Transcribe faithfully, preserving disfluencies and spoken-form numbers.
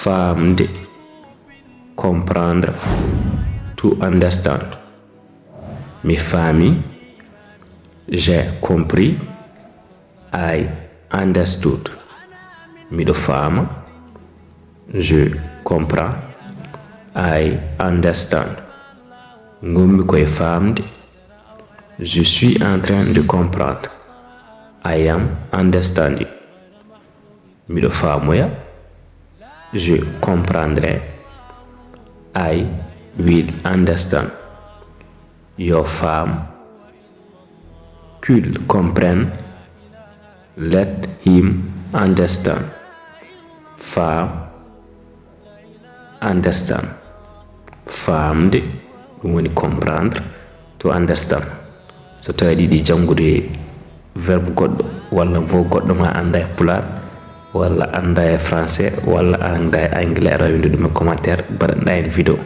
Faamde. Comprendre. To understand. Mi faami. J'ai compris. I understood. Miɗo faama. Je comprends. I understand. Ngonmi ko e faamde. Je suis en train de comprendre. I am understanding. Miɗo faamoya. Je comprendrai. I will understand. Yo faam. Qu'il comprenne. Let him understand. Faam. Understand. Faamde. Ɗum woni comprendre. To understand. So tawi aɗa yiɗi janngude verbe goɗɗo, walla mot goɗɗo ma annda e pulaar, walla annda e français, walla annda e anglais, aɗa wawi winndude ɗum e commentaire, mbaɗanɗa en vidéo.